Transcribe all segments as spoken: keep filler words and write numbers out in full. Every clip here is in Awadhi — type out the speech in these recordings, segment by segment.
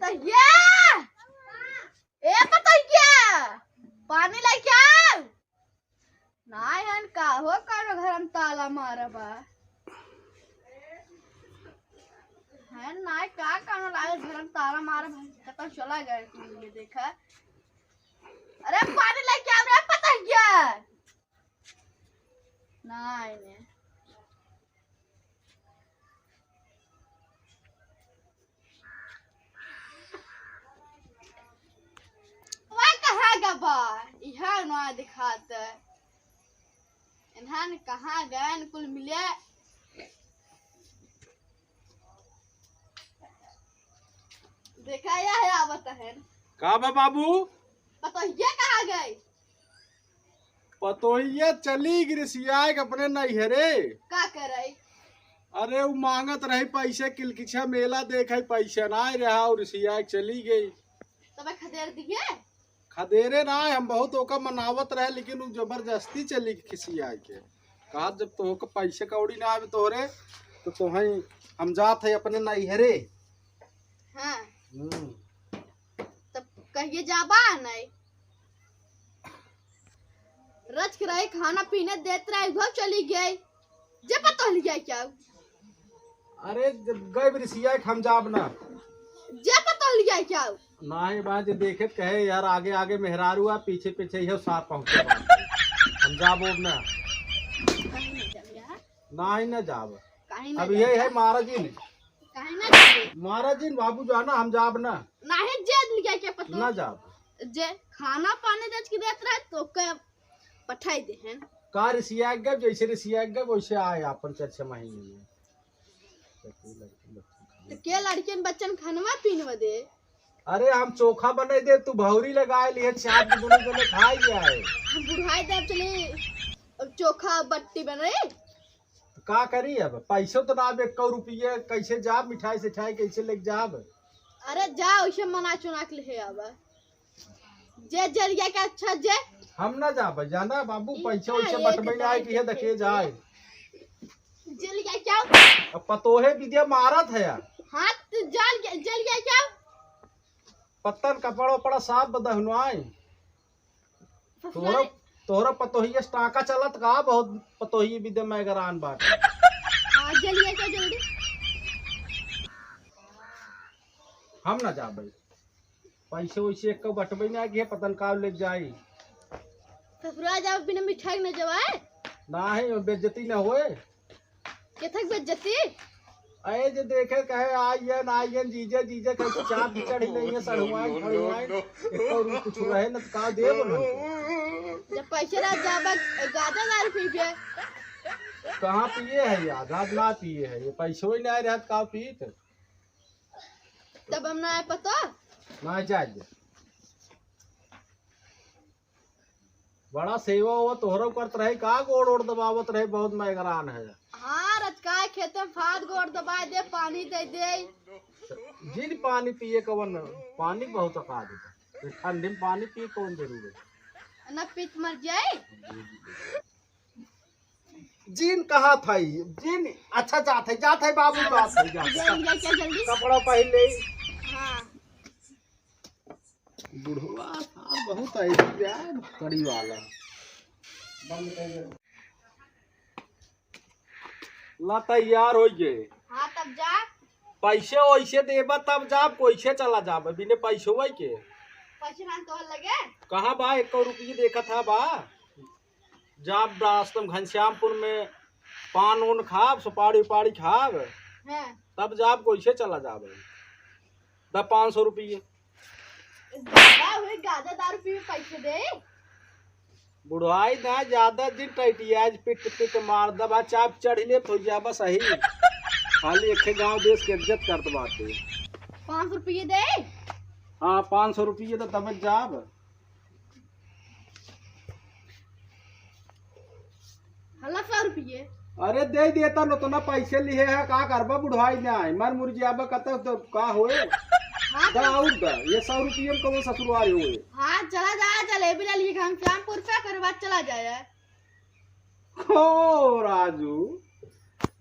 पतोहिया, ए पतोहिया, पानी लेके आओ। नाहीं हन का हो, कौनो घर में ताला मारा बा। हन नाहीं का, कौनो लागे घर में ताला मारा बा। कतौ चला गए तू, ये देखा। अरे पानी लेके आओ रे पतोहिया। नाहीं ने। वह कहाँ गबा? इहाँ ना दिखात। इन्हन कहाँ गए कुल मिले? देखा यह है आवत है। का बा बाबू? पतोहिया कहाँ गई? पतोहिया चली गई रिसियाए के अपने नैहरे। का करे? अरे, उ मांगत रही पैसे, किलकिछा मेला देखे, पैसे नाहीं रहा और रिसियाए के चली गई। तब खदेर दिए? खदेरे नाहीं, हम बहुत ओका मनावत रहे, लेकिन उ जबरदस्ती चली गई खिसियाए के। कहा, "जब तोहके पैसे कौड़ी ना आवे तोहरे, तो तोहई हम जात है अपने नैहरे।" हाँ। हम्म। तब कहिए जाबा नहीं। रच के रहे, खाना पीने देत रहे, उधर चली गई। जे पतोहिया क्या? अरे, जब गए रिसियाए के हम जाब ना। जे पतोहिया क्या? नाहीं बा, जे देखे त कहे, "यार, आगे आगे मेहरारू आ, पीछे पीछे यह साथ पहुँचे बा।" हम जाब ना। काहे ना जाब यार? नाहीं ना जाब। काहे ना अब जाब? यही है महाराज जी ने। काहे ना जाबे? महाराज जी ने, बाबू जाना, हम जाब ना। नाहीं, जे लिया के पतो। ना जाब। जे खाना पानी रच के देत रहे, तो के पठाई दे हैं। का रिसिया गब, जैसे रिसिया गब, वैसे आए आपन चार छह महीने में। तो के लड़कियन बच्चन खानवा पीनवा दे? अरे, हम चोखा बनाई दे, तू भौरी लगाए लिए, चाप के दोनों जने खाई जाए। हम बुढ़ाई दे, चली अब चोखा बट्टी बन रही। तो का करी अब, पैसो तो ना अब, एक रुपये कैसे जाब, मिठाई सिठाई कैसे लेके जाब? अरे जा, उसे मना चुना के ले आवा। जे जलिया के अच्छा जे। हम ना जाबे, जाना बाबू, ई पैसा का वैसा ये बटबे ना आए कितना कि ये देखे देखे जाए। जलिया क्या? अब पतोहे विद्या मारत है यार। हाँ, तो जल, जलिया क्या? पत्तन कपड़ा उपड़ा साफ बदहनुआए। तोहरा, ससुराल। तोहरा पतोहिया से टाका चलत का? बहुत पतोहिया विद्या में गरान बाटे। हाँ, जलिया क्या जल्दी? हम ना जाबे। पैसे वैसे एक बटबे ना कि पता न का ले जाई। ससुरा जाओ बिना मिठाई न जवाए। ना है, बेइज्जती ना होए। केथक बेइज्जती? अरे जे देखे कहे आइयन, आइयन, जीजे, जीजे, कहे चाप चढ़ी नहीं है, सड़ुआइन, फड़ुआइन। एको रुपये कुछ रहे न, तो का देब उन्हन के? जब पैसे रह जाबा, गाजा दारू पीबे। कहाँ पिए है यार? आज ना पिए है, ये पैसो ही नहीं रहा, तो का पीत? तब हम ना आए पतो? ना जाए दे। बड़ा सेवा वो तोहरो करत रहे, का गोड़ ओड़ दबावत रहे, बहुत मैगरान है। हाँ, रचकाए खेते में फाद गोड़ दबाए दे, पानी दे दे। जिन पानी पिए कवन, पानी बहुत अकाज है। ठंडी में पानी पिए कवन जरूरत? ना पीत मर जाए। जिन कहा था ई, जिन अच्छा जात है, जात है बाबू, जात है, जात है। जल्दी, क्या जल्दी? कपड़ा पहन ले। हाँ। बुढ़वा साहब बहुत है यार, कड़ी वाला। ला तैयार हो गए। हाँ, तब जा। पैसे वैसे देबा तब जाब, कैसे चला जाब बिने पैसे वही के? पैसे ना तो लगे। कहाँ बा, एक रुपये देखा था बा। जाब रास्ता में घनश्यामपुर में पान उन खाब, सुपारी उपारी खाब, हाँ। तब जाब, कैसे चला जाब? द पाँच सौ रुपये। ज्यादा हुए, गाजा दारू पी पैसे दे। बुढ़ाई ना ज्यादा दिन टैटिया, आज पिट पिट मार दबा, चाप चढ़ ले तो जाबा सही। खाली एक गांव देश के इज्जत करत बाटे। पाँच सौ रुपये दे। हाँ, पाँच सौ रुपये तो तब जाब। हला सौ रुपये। अरे दे देता न, उतना पैसे लिए है, का करबा बुढ़ाई ना है, मर मुर जाबा कत तो का होए? हाँ, दा तो और दा, ये सौ रुपये में कौन ससुरवारी होए? हाँ, चला जा, जलेबी ले लिए हम श्यामपुर पे, ओकर बाद चला जाए। ओ राजू,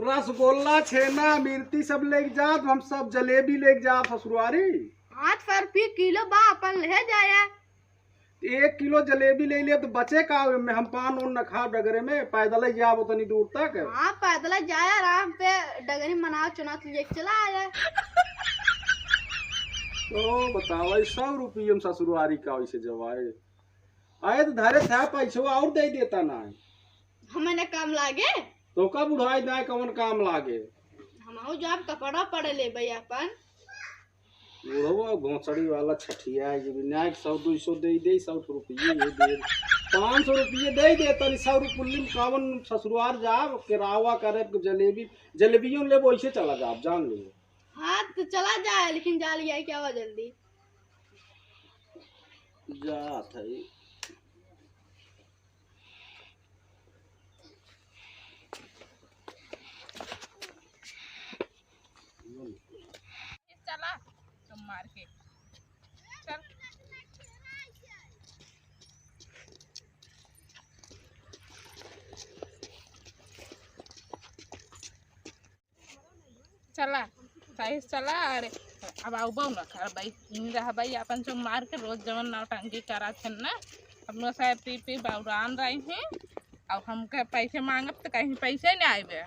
रसगुल्ला, छेना, मिर्ती सब लेके जात, हम सब जलेबी लेके जात ससुरवारी। पाँच सौ रुपये किलो बा, अपन ले जाया। एक किलो जलेबी ले ले तो बचे का? में हम पान ओन न खाब डगरे में, पैदल ही जाब उतनी दूर तक। हाँ, पैदल ही जाया, आराम पे डगरी मनाव चुनाव लेके चला आया। तो बतावा, ई सौ रुपये में ससुरवारी का वैसे जवाए? आए तो धरे था पैसवा और दे देता ना। हमें न काम लागे। तो का बुढ़ाई ना कवन काम लागे? हम जाब कपड़ा पड़े ले भाई अपन। बुढ़वा घोंसड़ी वाला छठिया है, जब न्याय सौ दो सौ दे दे, सौ रुपये ये दे, पाँच सौ रुपये दे दे, तनी सौ रुपये में कावन ससुरार जाब, केरावा करे, जलेबी, जलेबियों लेबो, ऐसे चला जाब, जान लो। हाँ, तो चला जाए, लेकिन जा लिया क्या हुआ जल्दी? जात है। चला, तुम मार के। चल। चला, सही से चला। अरे, अब आउबो न करबई, इन रहबई अपन चुप मार के, रोज जवन नौटंकी करत हन ना, अपनो साहेब पी पी बौरान रही हैं, अब हमके पैसे मांगब त कहीं पैसे नहीं आइबे,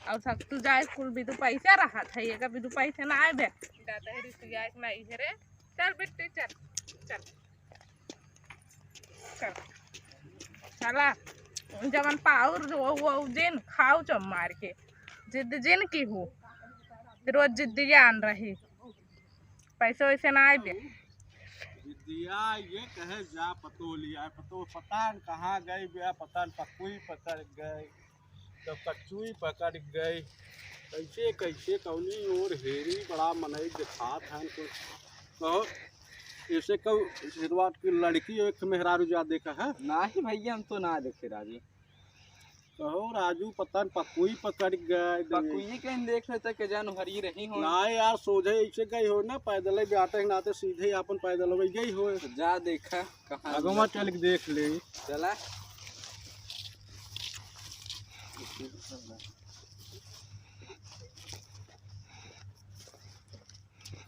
और सब तू जाए कुल बिदु पैसे रहत है, ये का बिदु पैसे ना आइबे। जाता है रिसिया के लाई घरे, चल बिट्टी चल, चल। चल। चला, जवन पाउर वो, वो जिन खाऊ चम मार के। जिद जिन की हूँ। रोज जिद्दियान रही। पैसे वैसे ना आए बे। जिद्दिया ये कहे जा पतो लिया, पतो पता न कहाँ गई बे, पता न पकुई पकड़ गई। जब कच्चुई पकड़ गए, कैसे, कैसे, कौनी ओर हेरी, बड़ा मनई देखात हन कुछ। कहो, ऐसे कहो, शेरवा के लड़की एक मेहरारू जा देखा है? नाही भैया, हम तो ना देखे राजू। कहो, राजू, पता न पकुई पकड़ गए। पकुई कहीं देख लेते के जान हरी रही हो। ना यार, सोझे ऐसे गई हो ना, पैदल ही जाते हैं, ना तो सीधे ही अपन पैदल हो गई हो। तो जा देखा। कहाँ अगवा चल के देख ले। चला।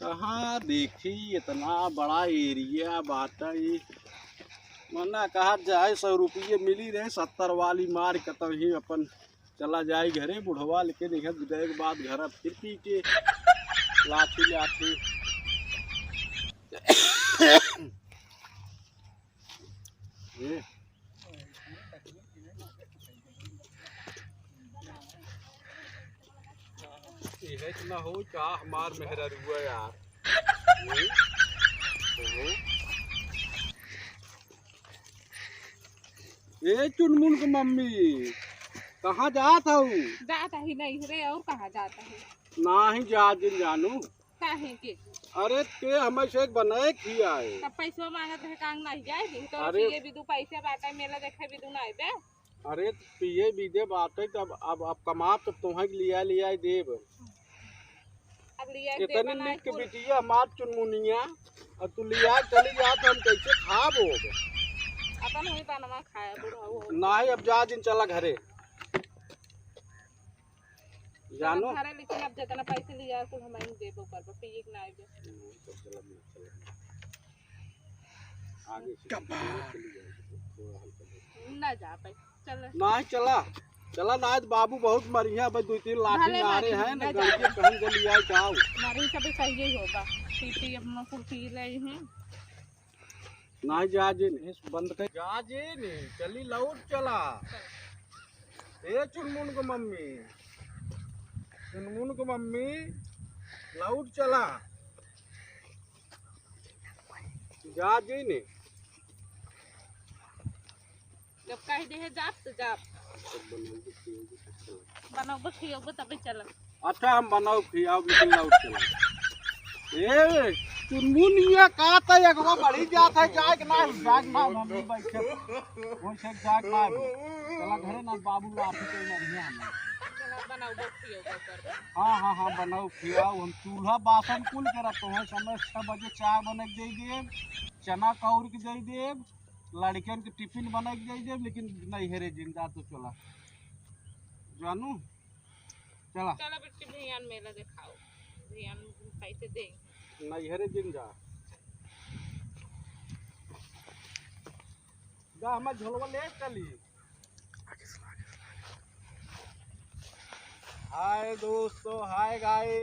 कहाँ देखी, इतना बड़ा एरिया बाटा ई। मना कहा जाए, सौ रुपये मिली रहे, सत्तर वाली मार के तब ही अपन चला जाई घरे बुढ़वा, लेकिन एक विदाई के बाद घर अब फिर पी के लाठी लाठी। ए। इहे तो ना हो का हमार मेहररुआ यार। हम्म? ओहो। ए चुनमुन के मम्मी, कहाँ जात हऊ? जात ही नहीं रे, और कहाँ जात ही? नाही जा जिन जानू। काहे के? अरे ते हमें से एक बनाए खियाए। तब पैसवा मांगत रहे, कांग नाही जाए दी। तो अरे पिए भी दू पैसे बाटे, मेला देखे भी दू ना आइबे। अरे पिए भी दे बाटे, तब अब, अब कमाब तब तोहे के लिया, लिया देब। अब लिया इतनी देबा ना निक कुल। बिटिया हमार चुनमुनिया, अब तू लिया चली जा तो हम कैसे खाब हो? अपन वही बनवा खाए बुढ़ऊ हो। नाही, अब जा जिन चला घरे। जानो? घरे लेकिन अब जितना पैसे लिया कुल हम ही देबो करबो, पिए के ना आइबे। हम्म, तो चलब ना, चलब ना। आगे से कबाड़। चली जाए, थोड़ा हल्का दे। ना जा पाई, चल। नाही चला, चला ना, आज बाबू बहुत मरिया, भाई दो तीन लाठी भले मारे मारी, हैं ना, ना जा। गलती कहूँ गली आए जाओ। मारी सब सही ही होगा, पीती अपना कुल पी ले हैं। नाही जा जे नहीं, बंद कर। जा जे नहीं, चली लौट चला। ए चुनमुन को मम्मी, चुनमुन को मम्मी, लौट चला। जा जे नहीं। जब कह दे है जाब तो जाब। बनौबो खियौबो तबे चलब। अच्छा, हम बनाओ खियाओ, लेकिन लौट चला। ए, चुनमुनिया का त अगवा बढ़ी जात है, जाए के ना, जाए के ना, मम्मी बैठे। वो से जाए के ना। चला घरे ना, बाबू लाठी के मरिया ना। चला बनाओ, बस खियाओ, बस कर। हाँ, हाँ, हाँ, बनाओ खियाओ, हम चूल्हा बासन कुल करत हो, समय छह बजे चाय बने के दे देब, चना कौर के दे देब, लड़कियन के टिफिन बने के दे देब, लेकिन नहीं है रे जिंदा तो चला। जानू? चला। चला बेटी, भैया मेला देखाओ। भैया पैसे दे। नैहरे जिन जा। जा, हमार झोलवा ले चली। हाय दोस्तों, हाय गाइस।